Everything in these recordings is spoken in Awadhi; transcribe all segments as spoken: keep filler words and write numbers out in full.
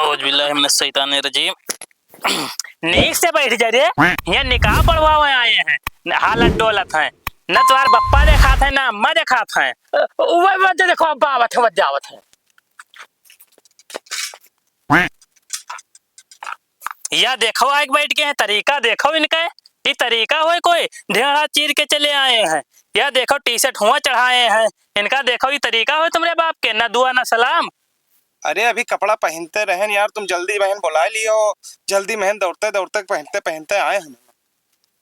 औजुबिल्लाहि मिनश्शैतानिर्रजीम। नीक से बैठ जा रे, हियाँ निकाह पढ़वावे आए हैं, न हालत डोलत हैं, न तोहार बप्पा देखात है, न अम्मा देखात है। अ, वो, वो जो देखो, अब्बा आवत है, वो जावत है। या देखो, आइके बैठ गए हैं, तरीका देखो इनका। ई तरीका होय कोई? ढेढ़ा चीर के चले आए हैं। या देखो, T-shirt हुआँ चढ़ाए हैं। इनका देखो, ई तरीका होय तुमरे बाप के? ना दुआ, ना सलाम। अरे, अभी कपड़ा पहिनते रहेन यार, तुम जल्दी महिन बोलाय लियो, जल्दी महिन दौड़ते दौड़ते पहिनते पहिनते आए हम।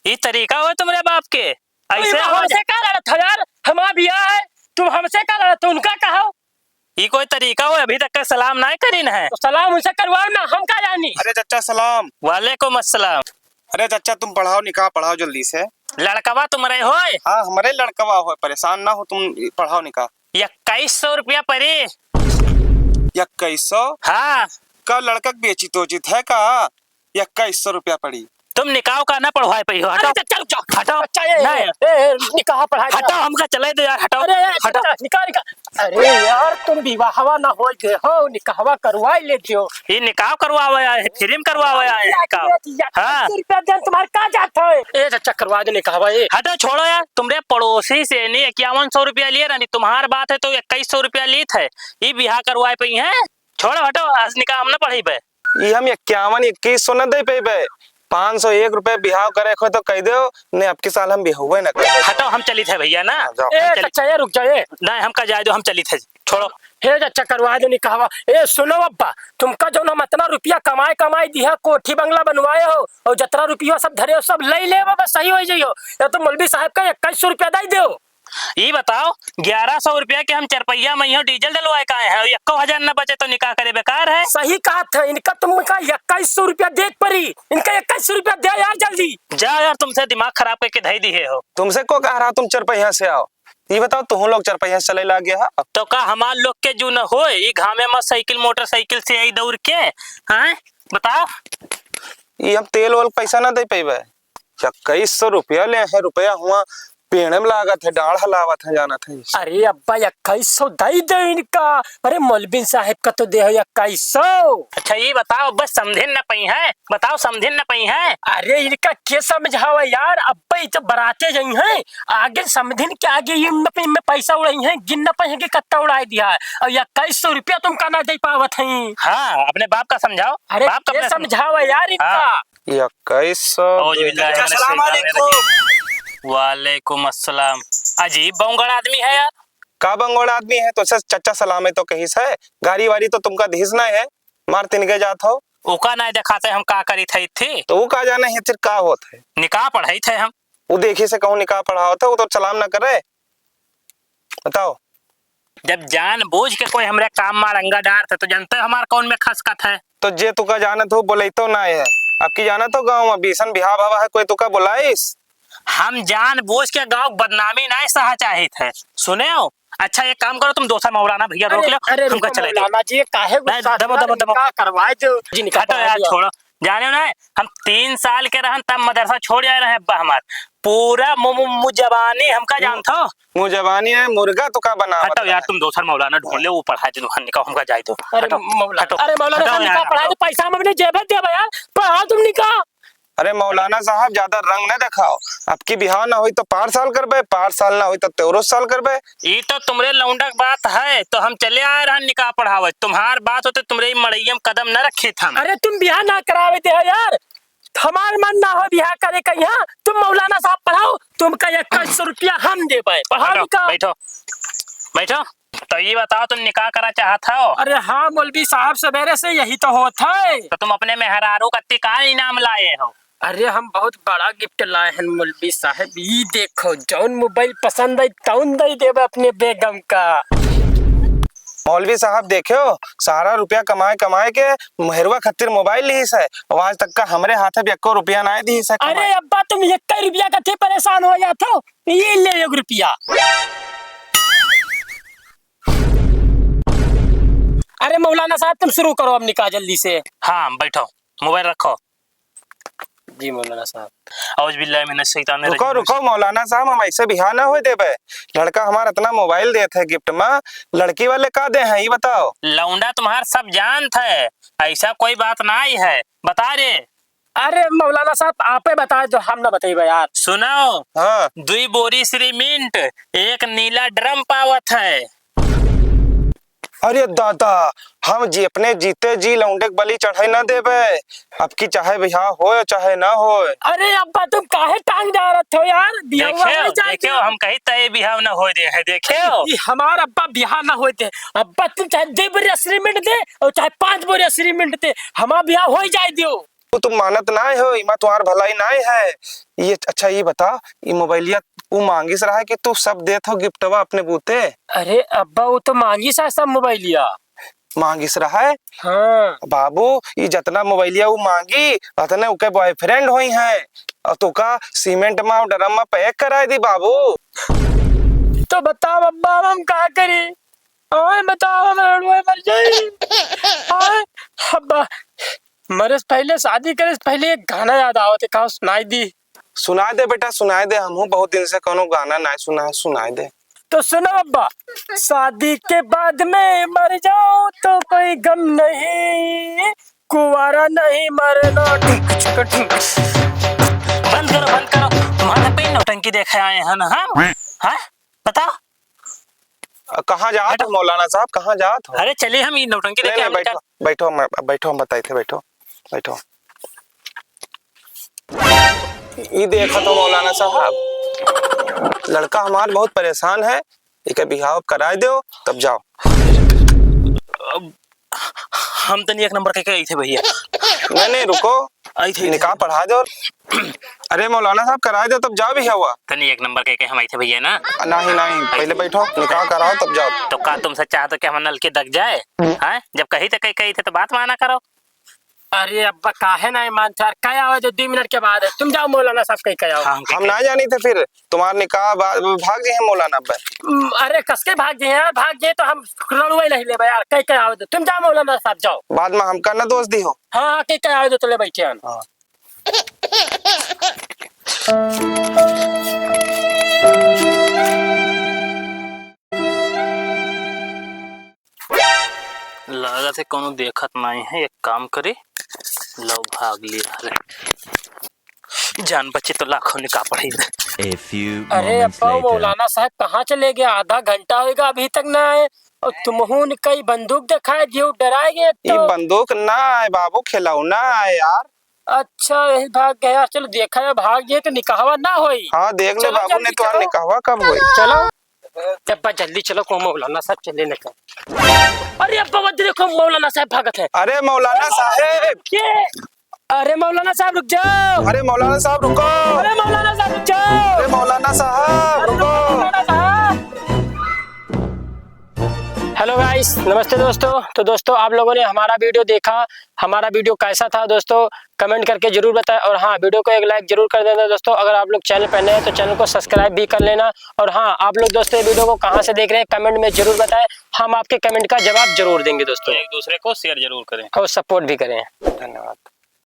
ई तरीका होय तुमरे बाप के? अइसे तुम हो हमसे जा- का लड़त हो यार? हमार बियाह है, तुम हमसे का लड़त हो? उनका कहो। ई कोई तरीका होय? अभी तक का सलाम नाहीं करिन है। तो सलाम उनसे करवाओ ना, हम का जानी। अरे चच्चा सलाम। वालेकुम अस्सलाम। अरे चच्चा तुम पढ़ाओ निकाह, पढ़ाओ जल्दी से। लड़कवा तुमरे होय? हाँ, हमरे लड़कवा होय, परेशान ना हो तुम, पढ़ाओ निकाह। इक्कीस सौ रुपया परी। इक्कीस सौ? हाँ। का लड़का के बेचित ओचित है का? इक्कीस सौ रुपया पड़ी। तुम निकाह का ना पढ़वाए पइहो, हटो। अरे, चच्चा, रुक जाओ। हटो। चच्चा, ए, नहीं। ए, ए, निकाह पढ़ाए हटो, जाओ। हमका चले दो यार, हटो। अरे, ए, हटो। चच्चा, निकाह, निकाह। अरे यार, तुम विवाहवा ना होय देहो, निकाहवा करवाए लेते हो। ये निकाह करवावे आए हैं, free में करवावे आए हैं निकाह। हाँ। इक्कीस सौ रुपया देन तुम्हारे का जात है? ए, चच्चा, करवा दे निकाहवा, ए। हटो, छोड़ो यार, तुमरे पड़ोसी से नहीं इक्यावन सौ रुपया लिए रहनी, तुम्हार बात है तो इक्कीस सौ रुपया लीत है, ये बियाह करवाए पइहें। छोड़ो, हटो, आज निकाह हम ना पढ़इबे। ई हम इक्यावन, इक्कीस सौ न दे पइबे। पाँच सौ एक रुपये बिहाव करे को तो कह दो, नहीं, अबकी साल हम बिहवे न करबे। हटो, हम चलित है भइया ना। हाँ, जाओ। ए, हम चलित। चच्चा, ए, रुक जाओ, ए। नहीं, हमका जाए दो, हम चलित है, छोड़ो। हे चच्चा, करवा दो निकाहवा। ए, सुनो अब्बा, तुमका जौन हम अतना रुपया कमाए, कमाए दिहा, कोठी बंगला बनवाए हो, और जतरा रुपया सब धरे हो, सब लइ लेबो, बस सही होइ जइहो। या तो मौलवी साहब का इक्कीस सौ रुपया दइ देओ। ई बताओ, ग्यारह सौ रुपया के हम चरपहिया में इहो डीजल डलवाए का आए हैं, और एक्को हजार न बचे तो निकाह करे बेकार है। सही कहत है, इनका तुमका इक्कीस सौ रुपया देक परी, इनका इक्कीस सौ रुपया दे यार जल्दी। जा यार, तुमसे दिमाग खराब करके धई दिहे हो। तुमसे को कह रहा तुम चरपहिया से आओ? ई बताओ, तुहूँ लोग चरपहिया से चले लागे हा? तो का हमार लोग के जू न होय, ई घामे में साइकिल, मोटरसाइकिल से आई दौड़ के, हैं? बताओ। ई हम तेल ओल पैसा ना दे पइबे। इक्कीस सौ रुपया ले हैं, रुपया हुआ पेड़े में लागत है, डाढ़ हलावत है, जानत है। अरे अब्बा, इक्कीस सौ दइ दे इनका। अरे मौलवी साहब का तो देहो इक्कीस सौ। अच्छा, ई बताओ, अब्बा समधिन न पइहें, बताओ, समधिन न पइहें। अरे इनका के समझावा यार, अब्बा ई तो बराते जइहें, आगे समधिन के आगे ई न पइ-, में पैसा उड़इहें, गिन न पइहें कि कत्ता उड़ाए दिहा है। और इक्कीस सौ रुपया तुमका ना दइ पावत हैं। हाँ, अपने बाप का समझाओ, अरे बाप का के अपने समझावा यार इनका। हाँ। इक्कीस सौ, औजुबिल्लाहि मिनश्शैतानिर्रजीम। अस्सलाम वालेकुम। वालेकुम अस्सलाम। अजीब बंगड़ आदमी है यार। का बंगड़ आदमी है? तो से चच्चा सलाम है तो कहिस है, गारी वारी तो तुमका दिहिस नाहीं है, मार तिनके जात हो। ओका नाहीं देखात है हम का करित है थी। तो वो का जाने है फिर का होत है? निकाह पढ़ाइत है हम। वो देखिस है कहूँ निकाह पढ़ावत है, वो तो सलाम ना करे। बताओ। जब जानबूझ के कोई हमरे काम में अड़ंगा डारत है, तो जनते हो हमार कौन में खसकत है। तो जे तुका जानत हो, बोलइतो नाहीं है। अबकी जानत हो, गाँव में बीसन बिहा भवा है, कोई तुका बोलाइस? हम जानबूझ के गाँव के बदनामी नाहीं सहा चाहित है। सुने हो? अच्छा, एक काम करो, तुम दोसर मौलाना भइया रोक अरे, लो, अरे, हमका रुको चले दो। मौलाना जी, ये काहे नहीं, गुस्सा दबो, दबो, दबो। निकाह करवाए दो। जी, निकाह हटो करवाए यार, दो। छोड़ो। जाने हो ना, हम तीन साल के रहन तब मदरसा छोड़ आए रहे अब्बा हमार। पूरा मु-, मु-, मुजबानी हमका मु-, जानत हो? मुजबानी है, मुर्गा तो का बनावत हटो यार, है? तुम दोसर मौलाना ढूंढ ले, वो पढ़ाए दे, वहाँ निकाह हमका जाए दो। अरे हटो, मौला-, हटो, अरे मौलाना हटो साहब, यार, निकाह पढ़ाए हटो। दो, पैसा हम अपने जेब में देबे यार, पढ़ाओ तुम निकाह। अरे मौलाना साहब, ज्यादा रंग न देखाओ। अबकी बिहाव ना होई तो पार साल करबे, पार साल ना होई तो तेरह साल करबे। ई तो तुमरे लौंडा के बात है, तो हम चले आए रहन निकाह पढ़ावे। तुम्हार बात होते तुमरे ई मड़ैया में कदम न रखित हम। अरे तुम बिहा ना करावे दे हो यार, हमार मन ना हो बिहा करे का यहाँ, तुम मौलाना साहब पढ़ाओ, तुमका इक्कीस सौ रुपया हम देबे, पढ़ाओ हटो, निकाह। बैठो, बैठो। तो ई बताओ, तुम निकाह करा चाहत हो? अरे हाँ मौलवी साहब, सवेरे से यही तो होत है। तो तुम अपने मेहरारू कत्ती का इनाम लाए हो? अरे हम बहुत बड़ा gift लाए हैं मौलवी साहब, ई देखो, जौन mobile पसंद आई तौन दे देबे अपने बेगम का। मौलवी साहब देखो, सारा रुपया कमाए कमाए के मेहरवा खातिर mobile लिहिस है, और आज तक का हमरे हाथे भी एक्को रुपया नाहीं दिहिस है कमाए। अरे अब्बा, तुम एक्को रुपया का थे परेशान हो जात हो, ये ले एक रुपया। अरे मौलाना साहब, तुम शुरू करो अब निकाह जल्दी से। हाँ, बैठो, mobile रखो। जी मौलाना साहब। औज बिल्लाहि मिनश शैतानिर रुको, रजीम। रुको मौलाना साहब, हम ऐसे बिहा ना होए देबे। लड़का हमार इतना मोबाइल देत है गिफ्ट में, लड़की वाले का दे हैं, ई बताओ। लौंडा तुम्हार सब जानत है, ऐसा कोई बात नाहीं है। बता रे। अरे मौलाना साहब, आपे बताए दो, हम ना बतइबे यार। सुनो। हाँ। दुई बोरी सीमेंट, एक नीला ड्रम पावत है। अरे दादा, हम जी अपने जीते जी लौंडे के बलि चढ़े ना देबे। अब की चाहे बिहा होए चाहे ना होए। अरे अब्बा, तुम काहे टांग अड़ात हो यार? बिहा देखेउ, होए जाए देखेउ, दो। हम कही तय बिहा ना होए दे है, देखेउ। ई हमार अब्बा बिहा ना होए दे। अब्बा तुम चाहे दुई बोरी सीमेंट दे और चाहे पाँच बोरी सीमेंट दे, हमार बिहा होए जाए दियो। वो तुम मानत नाय हो, इमा तुम्हार भलाई नाय है। ये अच्छा, ये बता, ये मोबाइलिया वो मांगिस रहा है कि तू सब देत हो गिफ्टवा अपने बूते? अरे अब्बा, वो तो मांगिस है सब मोबाइलिया। मांगिस रहा है? हाँ। बाबू, ये जतना मोबाइलिया वो मांगी, उतने उके बॉयफ्रेंड होई हैं। और तुका सीमेंट में और ड्रम में पैक कराए दी बाबू। तो बताओ अब्बा, हम का करी? ओए बताओ, हम रड़ुए मर जाई। ओए, अब्बा, मरे से पहले, शादी करे से पहले एक गाना याद आवत है, कहा सुनाई दी। सुनाई दे बेटा, सुनाई दे, हमहू बहुत दिन से कोनो गाना नाय सुना है, सुनाई दे। तो सुनो अब्बा, शादी के बाद में मर जाओ तो कोई गम नहीं, कुंवारा नहीं मरना, ठिक, ठिक, ठिक। बंद करो, बंद करो, तुम्हारे पे नौटंकी देखे आए हैं ना हम, हाँ? बताओ। अ, कहाँ जात हो मौलाना साहब, कहाँ जात हो? अरे चलिए, हम ई नौटंकी नहीं, देखे नहीं, हम बैठो, बैठो, मैं, बैठो, हम बताई थे, बैठो, बैठो। ई देखा तो मौलाना साहब, लड़का हमार बहुत परेशान है, इके बिहाव कराए दो, तब जाओ। अब हम तनी एक नंबर कह के आई थे भैया। नहीं, नहीं, रुको। आई थे, निकाह पढ़ा दो। अरे मौलाना साहब, कराए दो, तब जाओ भैया हुआ। तनी एक नंबर कह के हम आई थे भैया ना। नहीं, नहीं, पहले बैठो, निकाह कराओ, तब जाओ। तो का तुमसे चाहते हो कि हम नल के दग जाए? हैं? जब कही थे, कही, कही थे, तो बात माना करो। अरे अब्बा, काहे ना ईमान चार, कह आवे जो दो मिनट के बाद है। तुम जाओ मौलाना साहब कहीं कह आओ। हाँ, हम हम कह ना जानी थे फिर, तुम्हार निकाह बा-, भाग जे हैं मौलाना अब्बा। हम्म, अरे कसके भाग जे हैं यार, भाग जे तो हम रड़ुए नहीं लेबे यार, कह कह आवे दो। तुम जाओ मौलाना साहब, जाओ। बाद में हमका ना दोष दी हो। हाँ, हाँ, कह कह आवे दो, चले बैठे हैं। हाँ। लागत है कौनो देखत नाई है, एक काम करी, लो भाग लिया रे। जान बची तो लाखों निकाह पढ़ाई। A few अरे moments अब्बा, later। मौलाना साहब कहाँ चले गए? आधा घंटा होएगा, अभी तक ना आए। और तुमहू ने कई बंदूक दिखाए दियो, डराए गए ई तो। बंदूक ना है बाबू, खिलौना है यार। अच्छा, यही भाग गया। चलो देखा है, भाग गए तो निकहवा ना होई। हाँ, देख ले चलो बाबू, जल्दी नहीं तो चलो। निकहवा कब होई? चलो। अब्बा जल्दी चलो, को मौलाना साहब चले न कर। अरे अब्बा, वो देखो मौलाना साहब भागत है। अरे मौलाना साहब। ये, अरे मौलाना साहब रुक जाओ। अरे मौलाना साहब रुको। अरे मौलाना साहब रुक जाओ। अरे मौलाना साहब अरे रुको। मौलाना साहब। Hello guys, नमस्ते दोस्तों। तो दोस्तों, आप लोगों ने हमारा video देखा, हमारा video कैसा था दोस्तों, comment करके जरूर बताएं। और हाँ, video को एक like जरूर कर देना दोस्तों। अगर आप लोग channel पर नए हैं तो channel को subscribe भी कर लेना। और हाँ, आप लोग दोस्तों ये video को कहाँ से देख रहे हैं, comment में जरूर बताएं, हम आपके comment का जवाब जरूर देंगे दोस्तों। एक दूसरे को share जरूर करें। और support भी करें। धन्यवाद।